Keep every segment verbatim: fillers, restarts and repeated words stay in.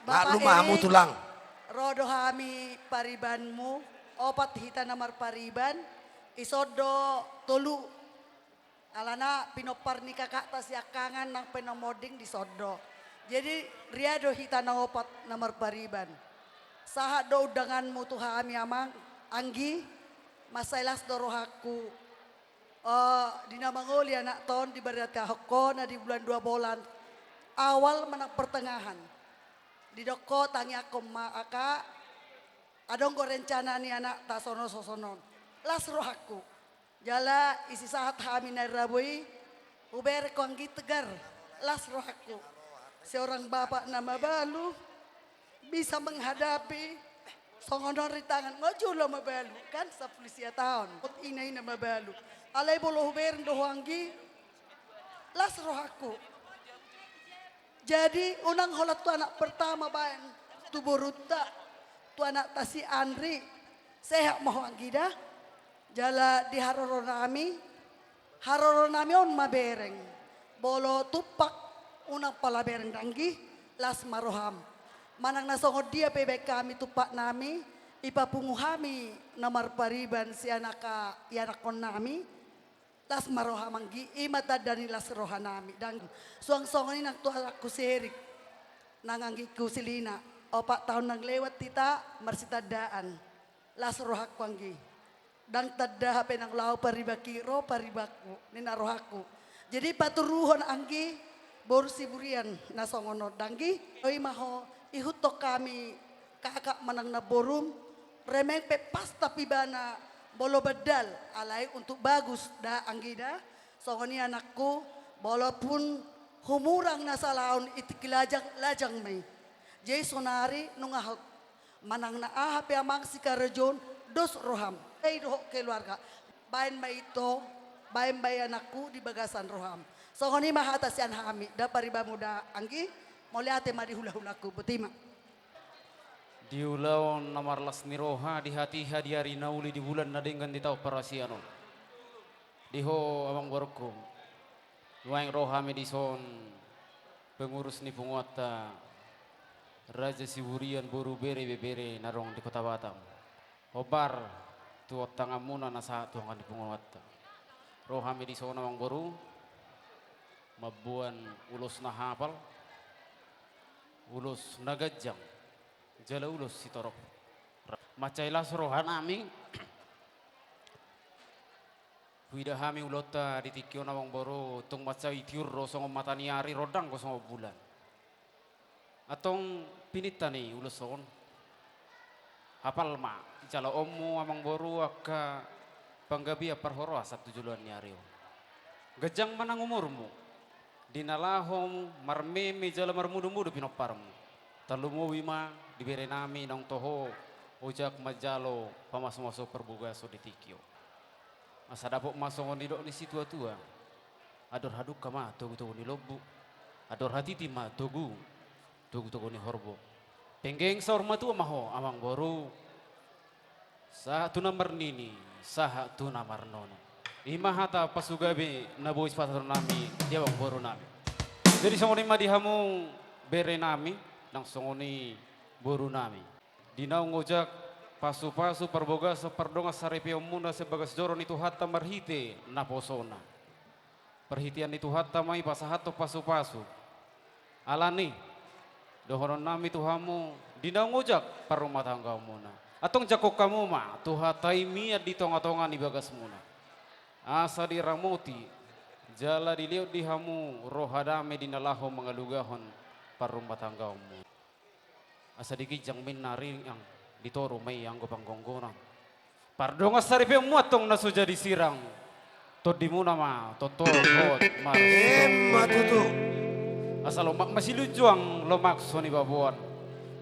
Bapa Maklum ma hamu, Erik, tulang. Ro do hami paribanmu, opat hita na marpariban, dison do tolu. Alana pinompar ni kakakta siangkangan nang pe na monding dison do. Jadi, ria do hita na opat na marpariban. Sahat do undanganmu tu hami, amang, anggi, mansai las do rohangku. Eh, di na mangoli anakta on, diberitahu ho na di bulan dua bolan awal manang pertengahan. Didok ho tangiangkon ma angka, adong do rencana ni anakta sonon sonon. Las rohangku. Jala isi sahat hami na rabo i, hubereng ho anggi tegar, las rohangku. Seorang bapak na mabalu, bisa menghadapi songon on rintangan, nga jolo mabalu, kan, sampulu sia taon, ina-ina mabalu. Alai molo hubereng do ho anggi, las rohangku. Jadi, unang holan tu anak pertama baen, tu borunta, tu anakta si Andri, sehat ma ho anggi da. Jala di haroro nami, haroro nami on ma bereng. Molo tumpak, unang pala bereng da anggi, las ma roham. Manang na songon dia pe baen hami tumpak nami, ipapungu hami na marpariban sian angka ianakhon nami, las ma roham anggi, i ma tanda ni las roha nami. Dang suang songon i nang tu anakku si Erik, nang anggingku si Lina, opat taon nang lewat hita marsitandaan. Las rohangku anggi. Dang tanda hape nang laho paribanki, ro paribanku, ninna rohangku. Jadi paturuhon anggi, boru Siburian na songon on da anggi. Oi ma ho, ihuthon hami kakak manang namborum, remeng pe pas tapi ibana molo bandal, alai untuk bagus da anggi da. Songon i anakku, walaupun humurang na salaon i tingki lajang, lajang ma i. Jadi sonari nunga ho manang na aha pe amang sikarejoon, dos roham. Ai dohot keluarga. Baen ma ito, baen ma i anakku di bagasan roham. Songon i ma hata sian hami, da paribanmu da anggi, mauliate ma di hulahulangku, botima. Di ulaon na marlas ni roha, di hatiha, di ari na uli, di bulan na denggan, di taon parasian on. Di ho amang borungku. Nuaeng ro hami dison pengurus ni punguanta Raja Siburian boru bere ibebere na adong di Kota Batam. Hombar tu tanganmuna na sahat tu angka ni punguanta. Ro hami dison amang boru mamboan ulos na hapal, ulos na ganjang, jala ulos sitorop. Mansai las roha nami. Huida hami ulaonta di tingki on amang boru, tung mansai tiur do songon mata ni ari, rondang do songon bulan. Antong pinta ni ulos on. Hapal ma, jaloonmu amang boru angka panggabean parhorasan tu joloan ni ari on. Ganjang ma nang umurmu. Di na laho marmeme jala marmudumudu pinomparmu. Tarlumobi ma di bere nami naung toho ojak manjalo pamasumasu parbagason di tingki on. Asa dapot ma songon nidok ni situatua. Andor hadungka ma togutogu ni lombu. Andor hatiti ma togu, togutogu ni horbo. Penggeng saur matua ma ho amang boru. Sahat tu na marnini, sahat tu na marnono. I ma hata pasugabe na boi sipasahaton nami di amang boru nami. Jadi songon i ma di hamu bere nami, nang songon i boru nami. Di naung ojak pasupasu parbagason pardongansaripeonmuna sian bagas joro ni Tuhanta marhite naposona. Parhitean ni Tuhanta ma i pasahathon pasupasu. Alani, dohonon nami tu hamu, di naung ojak parrumatanggaonmuna. Antong jangkon hamu ma Tuhanta i mian di tongatonga ni bagasmuna. Asa diramoti, jala dilehon di hamu roha dame di na laho mangalugahon parrumatanggaonmuna. Asa di ginjang ma inna ringan, di toru ma i anggo panggonggonan. Pardongansaripeonmu antong na so jadi sirang. Tondimuna ma, toto, hot, mar. Emma tutu. Asa lomak ma silunjuang, lomak so nibaboan.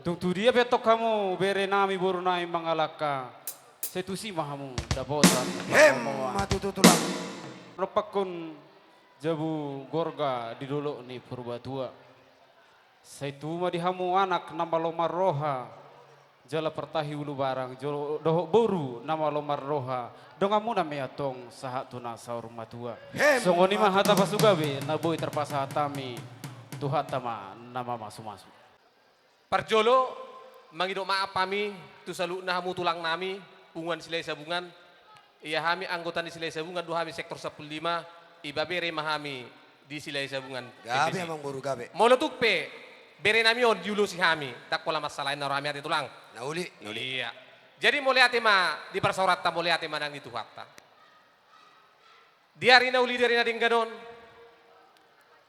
Tung tu dia pe antong hamu, bere nami, boru nami mangalangka. Sai tusi ma hamu, dapotan. Emma tutu tulang. Rompakkon jabu gorga di dolok ni Purbatua. Sai tubu ma di hamu anak na malo marroha, jala partahi ulubarang, jolo dohot boru na malo marroha, donganmuna ma i antong sahat tu na saur matua. Hem. Songon i ma hata pasugabe na boi tarpasahat hami Tuhanta ma na mamasumasu. Parjolo, mangido maaf hami tu saluhutna hamu tulang nami, punguan Silahi Sabungan. Ia hami anggota ni Silahi Sabungan do hami sektor sampulu lima, ibebere ma hami di Silahi Sabungan. Gabe, Amangboru, gabe. Molo tung pe bere nami on diulosi hami, ndang pola mansalain na ro hami ate, tulang. Na uli, na uli. Ia. Jadi mauliate ma di parsaoranta, mauliate ma nang di Tuhanta. Di ari na uli, di ari na denggan on,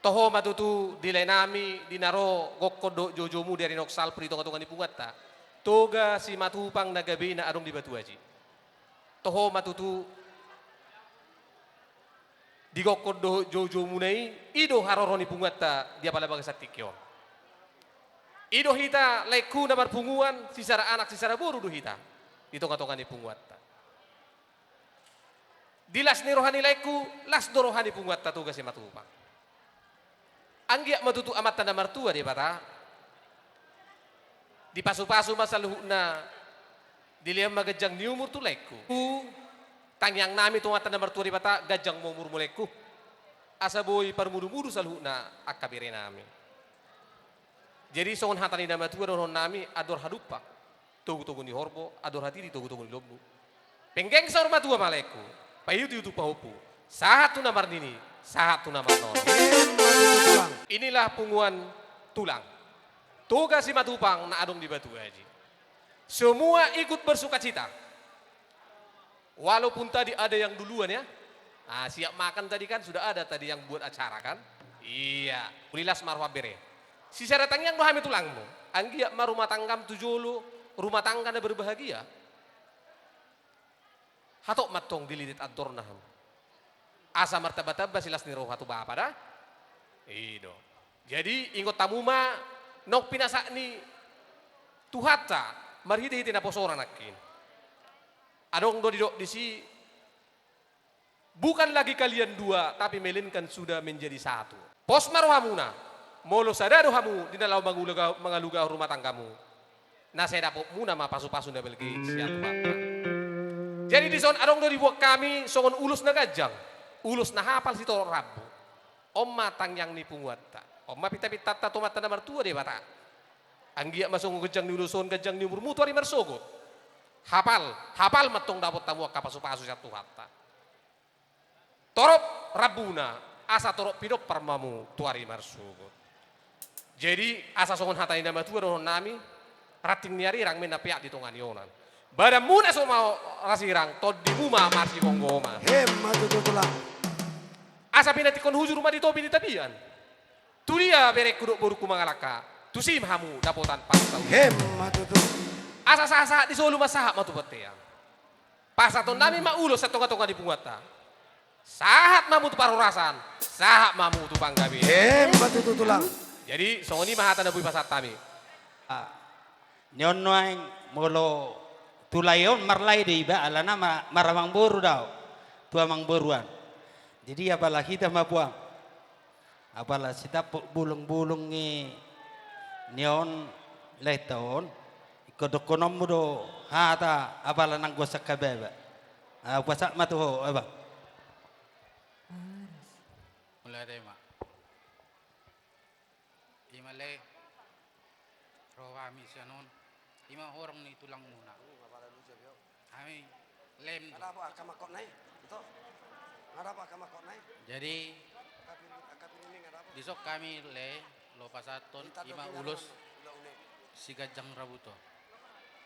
toho ma tutu di lae nami, di na ro gokhon dohot joujoumu di ari na salpu di tongatonga ni punguanta, Toga Simatupang na gabe i na adong di Batu Aji. Toho ma tutu di gokhon dohot joujoumuna i, i do haroro ni punguanta di apala bagasan tingki on. I do hita laengku na marpunguan, sisada anak sisada boru do hita di tongatonga ni punguanta. Di las ni roha ni laengku, las do roha ni punguanta Toga Simatupang. Anggiat ma tutu Amanta na martua Debata dipasupasu ma saluhutna, dilehon ma ganjang ni umur tu laengku. Tu tangiang nami tu Amanta na martua Debata, ganjang ma umurmu laengku, asa boi parmudumudu saluhutna angka bere nami. Jadi songon hata ni na matua dohonon nami, andor hadumpang, togutogu ni horbo, andor hatiti togutogu ni lombu. Penggeng saur matua ma laengku, paihutuihutu pahompu, sahat tu na marnini, sahat tu na marnono. Emma tutu, Tulang. Inilah punguan tulang Toga Simatupang na adong di Batu Aji. Semua ikut bersukacita. Walaupun tadi ada yang duluan, ya. Ah, siap makan tadi kan, sudah ada tadi yang buat acara kan. Iya, uli las ma roham bere. Sisada tangiang do hami tulangmu. Anggiat ma rumah tanggam tu jolo, rumah tangga na berbahagia. Hatop ma antong dililiti andorna hamu, asa martambatamba silas ni roha tu bapa da. I do. Jadi ingot hamu ma naung pinasahat ni Tuhanta marhitehite naposona nangkin. Adong do didok disi, bukan lagi kalian dua, tapi melainkan sudah menjadi satu. Pos ma rohamuna, molo sada do hamu di na laho mangaluga-, mangalugahon rumah tanggamu, na sai dapotmuna ma pasupasu na balga i sian Tuhanta. Jadi dison adong do dibuat hami songon ulos na ganjang, ulos na hapal sitorop rambu. On ma tangiang ni punguanta. On ma pintapintanta tu Amanta na martua Debata. Anggiat ma songon ganjang ni ulos on, ganjang ni umurmu tu ari marsogot. Hapal, hapal ma antong dapot hamu angka pasupasu sian Tuhanta. Torop rambuna, asa torop pinompar ma hamu tu ari marsogot. Jadi asa songon hata ni na matua dohonon nami, ranting ni arirang ma i na peak di tonga ni onan. Badanmuna so marasirang, tondimu ma marsihomhoman. Emma tutu, Tulang. Asa pinantikhon hujur ma di topi ni tapian. Tudia berengku dohot borungku mangalangka, tusi ma hamu dapotan parsaulian. Emma tutu. Asa sahatsahat ni solu ma sahat ma tu bontean. Pasahaton nami ma ulos sian tongatonga ni punguanta. Sahat ma hamu tu parhorasan, sahat ma hamu tu panggabean. Emma tutu, Tulang. Jadi songon i ma hata na boi pasahat hami. Ah. Ni on nuaeng molo tu lae on marlae do iba alana ma-, maramangboru do au tu amangboru an. Jadi apala hita ma puang. Apala sitampuk bulungbulung i ni on laeta on. Ingkon dohononmu do hata apala nanggo sangkababa. Ah, hupasahat ma tu ho, Abang. Mulai dei ma. Ima le, ro hami sian on. Ima horong ni tulangmuna. Hami lem. Jadi dison hami le, laho pasahathon ima ulos siganjang rambu on.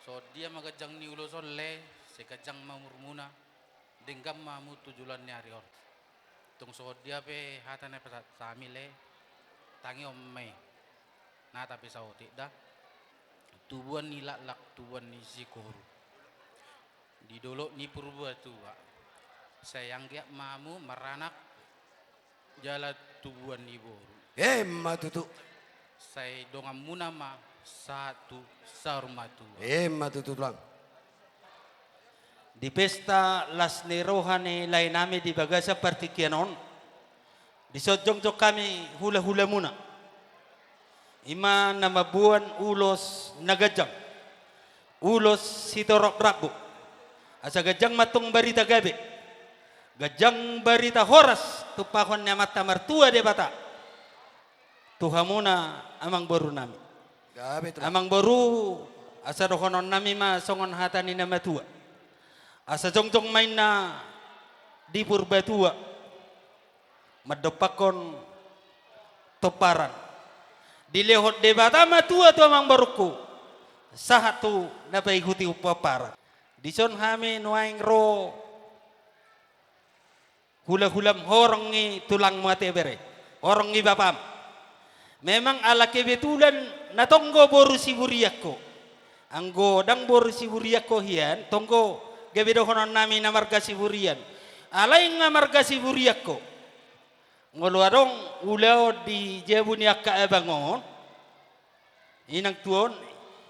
Songon dia ma ganjang ni ulos on le, sai ganjang ma umurmuna. Denggan ma hamu tu joloan ni ari on. Tung songon dia pe hata na pasahat hami le, tangihon ma i. Nata pe saotik da. Tubuan ni laklak, tubuan ni sikoru. Di dolok ni Purbatua. Sai anggiat ma hamu maranak jala tubuan ni boru. Emma tutu. Sai donganmuna ma sahat tu saur matua. Emma tutu, Tulang. Di pesta las ni roha ni lae nami di bagasan partingkian on, dison jongjong hami hulahulamuna. Ima na mamboan ulos na ganjang, ulos sitorop rambu. Asa ganjang ma antong barita gabe, ganjang barita horas tumpahon ni Amanta Martua Debata. tu hamuna amangboru nami. Gabe, Tulang. Amangboru, asa dohonon nami ma songon hata ni na matua. Asa jongjong ma inna di Purbatua mandompakkon pomparan. Dilehon Debata ma tua tu amangborungku, sahat tu na paihutihut pomparan. Dison hami nuaeng ro hulahulam, horong ni tulangmu ate bere, horong ni bapam. Memang ala kebetulan na tonggo boru Siburian ho. Anggo ndang boru Siburian ho hian, tonggo gabe dohonon nami na marga Siburian. Alai nga marga Siburian ho. Molo adong ulaon di jabu ni angka abang on, inang tuaon,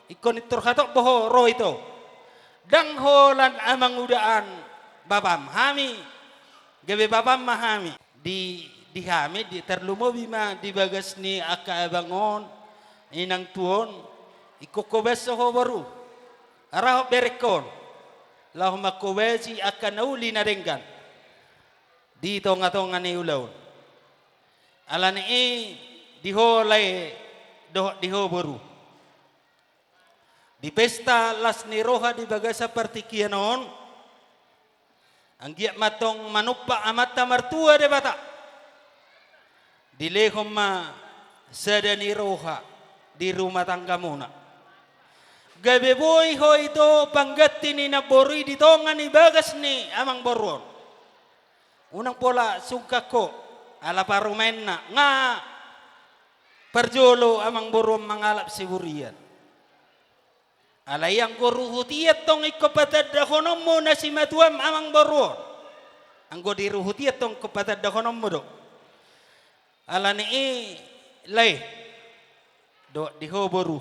ingkon pintor hatop boho ro ito. Ndang holan amangudaan bapam, hami, gabe bapam ma hami. Di, di hami, di, tarlumobi ma di bagas ni angka abang on, inang tuaon, ingkon hobaso ho boru. Arahon berengkon. Laho manghobasi angka na uli na denggan di tongatonga ni ulaon. Alani i, di ho lae dohot di ho boru, di pesta las ni roha di bagasan partingkian on, anggiat ma antong manumpak Amanta Martua Debata, dilehon ma sada ni roha di rumah tanggamuna. Gabe boi ho ito pangganti ni namboru i di tonga ni bagas ni amangboru on. Unang pola sungkan ho, ala parumaenna, nga parjolo amangboru on mangalap Siburian. Alai anggo ruhut i antong ingkon patandahononmu na simatuam amangboru on. Anggo di ruhut i antong ingkon patandahononmu do. Alani i lae dohot di ho boru,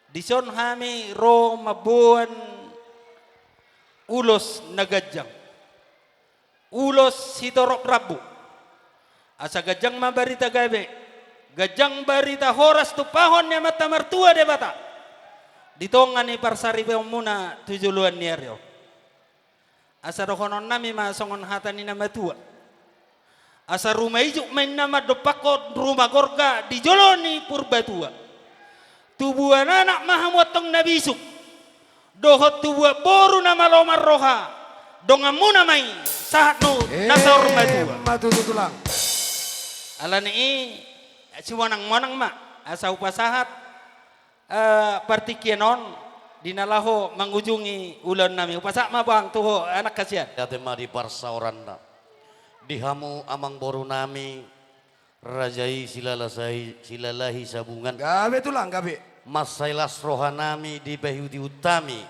dison hami ro mamboan ulos na ganjang, ulos sitorop rambu. Asa ganjang ma barita gabe, ganjang barita horas tumpahon ni Amanta Martua Debata di tonga ni parsaripeonmuna tu joloan ni ari on. Asa dohonon nami ma songon hata ni na matua. Asa ruma ijuk ma inna mandompakkon ruma gorga di jolo ni Purbatua. Tubuan anak ma hamu antong na bisuk, dohot tubuan boru na malo marroha, donganmuna ma i sahat tu na saur matua. Emma tutu, Tulang. Alani i, simonangmonang ma, asa hupasahat eh, partingkian on di na laho mangujungi ulaon nami. Hupasahat ma bang tu ho anak hasian. Ate ma di parsaoranna. Di hamu amangboru nami, raja i Silalahi, Silalahi Sabungan. Gabe, Tulang, gabe. Mansai las roha nami di paihutihut hami,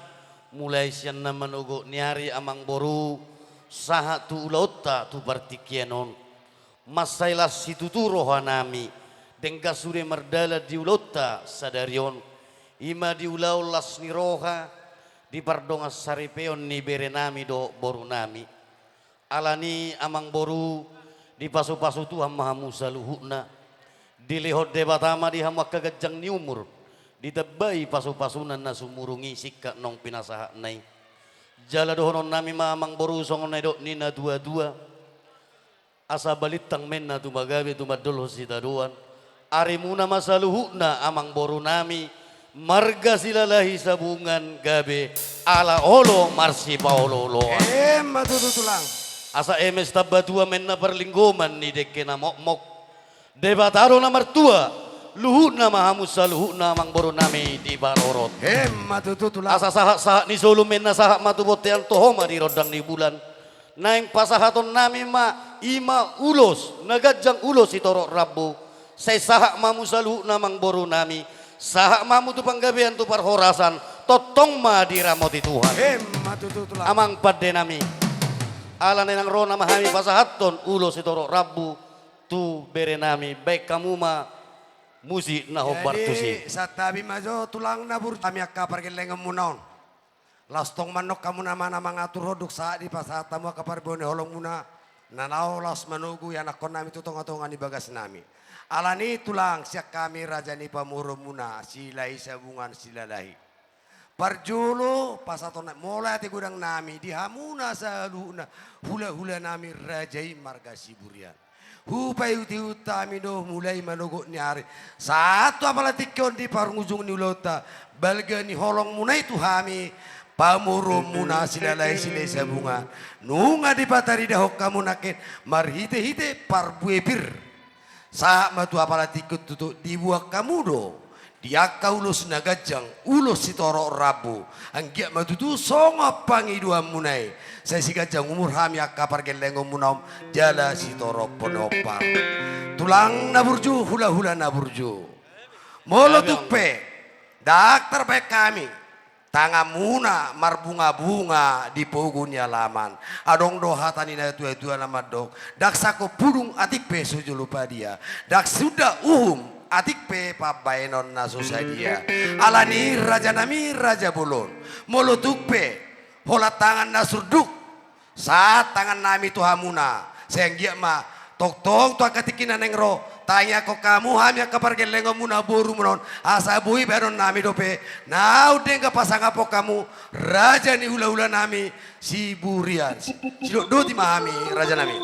mulai sian na manogot ni ari amangboru sahat tu ulaonta tu partingkian on. Mansai las situtu roha nami, denggan sude mardalan di ulaonta sadari on. I ma di ulaon las ni roha, di pardongan saripeon ni bere nami dohot boru nami. Alani i amangboru, dipasupasu Tuhan ma hamu saluhutna. Dilehon Debata ma di hamu angka ganjang ni umur, ditambai pasupasuna na sumurung i singkat naung pinasahatna i. Jala dohonon nami ma amangboru songon na nidok ni na tuatua. Asa balintang ma inna tumagabe tumandolhon sitadoan. Arimuna ma saluhutna amangboru nami, marga Silalahi Sabungan gabe ala olo marsipaolooloan. Emma tutu, Tulang. Asa eme sitamba tua ma inna parlinggoman ni dengke na mokmok. Debata do na martua, luhutna ma hamu saluhutna amangboru nami diparorot. Emma tutu, Tulang. Asa sahatsahat ni solu ma inna sahat ma tu bontean, toho ma di rondang ni bulan. Naeng pasahaton nami ma, i ma ulos na ganjang, ulos sitorop rambu. Sai sahat ma hamu saluhutna amangboru nami, sahat ma hamu tu panggabean tu parhorasan, tongtong ma diramoti Tuhan. Emma tutu, Tulang. Amang pande nami, ala naeng ro nama hami pasahathon ulos sitorop rambu tu bere nami, baen hamu ma musik na hombar tusi. Jadi, santabi ma jo Tulang na burju, hami angka pargellengonmuna on. Laos tong mandok hamu nama na mangaturhon dung sahat dipasahat hamu angka parbue ni holongmuna, na laho laos manogu ianakhon nami tu tongatonga ni bagas nami. Alani i Tulang, sian hami raja ni pamoruonmuna, Silalahi Sabungan Silalahi. Parjolo pasahaton nami, molo ate godang nami, di hamuna saluhutna, hulahula nami raja i marga Siburian. Hupaihutihut hami do mulai manogot ni ari sahat tu apala tingki on di parngujung ni ulaonta, balga ni holongmuna i tu hami, pamoruonmuna Silalahi Silahi Sabungan. Nunga dipataridahon hamu nangkin marhitehite parbue pir. Sahat ma tu apala tingki on tutu diboan hamu do di angka ulos na ganjang, ulos sitorop rambu. Anggiat ma tutu songon pangidoanmuna i, sai siganjang umur hami angka pargellengonmuna on jala sitorop ponompar. Tulang na burju, hulahula na burju, molo tung pe ndang tarbahen hami tanganmuna marbungabunga di pogu ni alaman. Adong do hata ni natuatua na mandok, ndang sangkop pudung atik pe so jolo padia, ndang sunda uhum atik pe pambahenon na so sadia. Alani i, rajanami raja bolon, molo tung pe holan tangan na surduk sahat tangannami tu hamuna, sai anggiat ma tongtong tu angka tingki na naeng ro, tangiangkon hamu hami angka pargellengonmuna, borumuna on, asa boi bahenonnami dope naung denggan pasangaphon hamu raja ni hulahulanami Siburian. Sidok doti ma hami, rajanami.